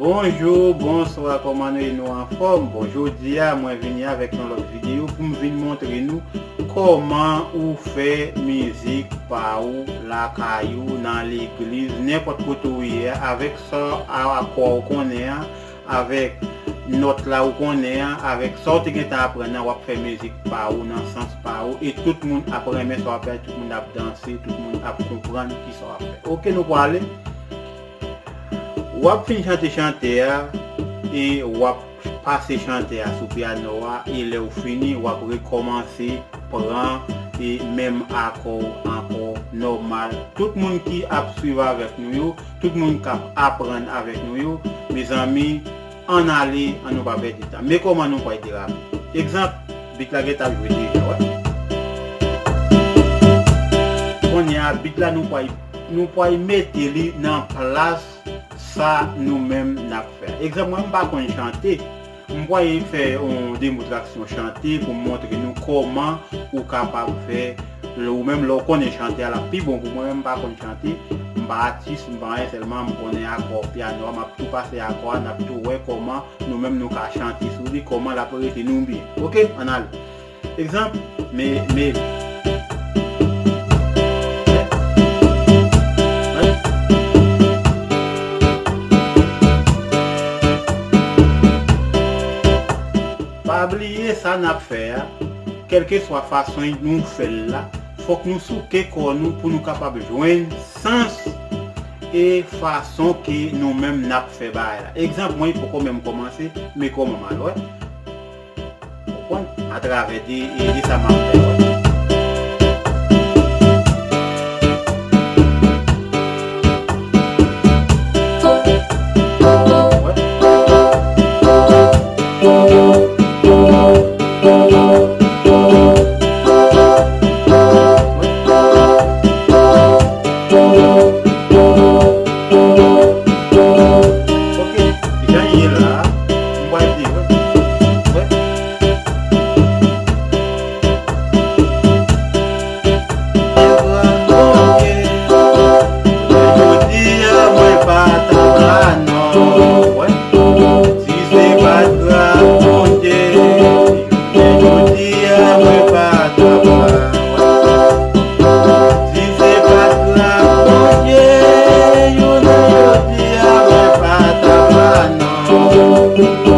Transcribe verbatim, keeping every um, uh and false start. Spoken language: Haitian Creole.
Bonjou, bonswa, kòman nou ye? Nou anfòm? Bon, jodi a, mwen vini avèk yon lòt videyo pou m vin montre nou kòman ou fè mizik pa ou lakay ou, nan legliz, nenpòt kote ou ye a, avèk sa a, akò ou konnen an, avèk nòt la ou konnen an, avèk sa ou te gentan aprann nan, w ap fè mizik pa ou, nan sans pa ou, e tout moun ap renmen sa w ap fè, tout moun ap danse, tout moun ap konprann kisa w ap fè. Oke, nou prale. W ap fin chante chante a, e w ap pase chante a sou pyano a, e lè w fini, w ap rekòmanse pran, e menm akò ankò nòmal. Tout moun ki ap swiv avèk nou yo, tout moun k ap aprann avèk nou yo, mezanmi, ann ale, ann nou pa pèdi tan. Men kòman nou pral derape. Egzanp, bit la gentan jwe deja, wè. Kounye a, bit la nou pral, nou pral mete li nan plas sa nou menm n ap fè. Egzanp, mwen m pa konn chante, m pral fè yon demonstrasyon chante pou m montre nou kòman ou kapab fè, ou menm lè w konnen chante a, l ap pi bon pou mwen, men m pa konn chante, m pa atis, m pa anyen, sèlman m konnen akò pyano a, m ap tou pase akò a, n ap tou wè kòman nou menm nou ka chante sou li, kòman l ap rete nou byen. Oke, ann ale. Egzanp, me, me. Pa bliye sa n ap fè a, kèlkeswa fason nou fè l la, fòk nou souke kò nou pou nou kapab jwenn sans e fason ke nou menm n ap fè bagay la. Egzanp, mwen poko menm kòmanse, men kòman m al wè. Konprann? Atravè de, e, de sa m ap fè. Ok, jan l ye la, m pral di, wè. Jodi a mwen pa ta ba non. Si se pa t gras Bondye, jodi a mwen pa ta ba. Si se pa t gras Bondye, jodi a mwen pa ta ba non.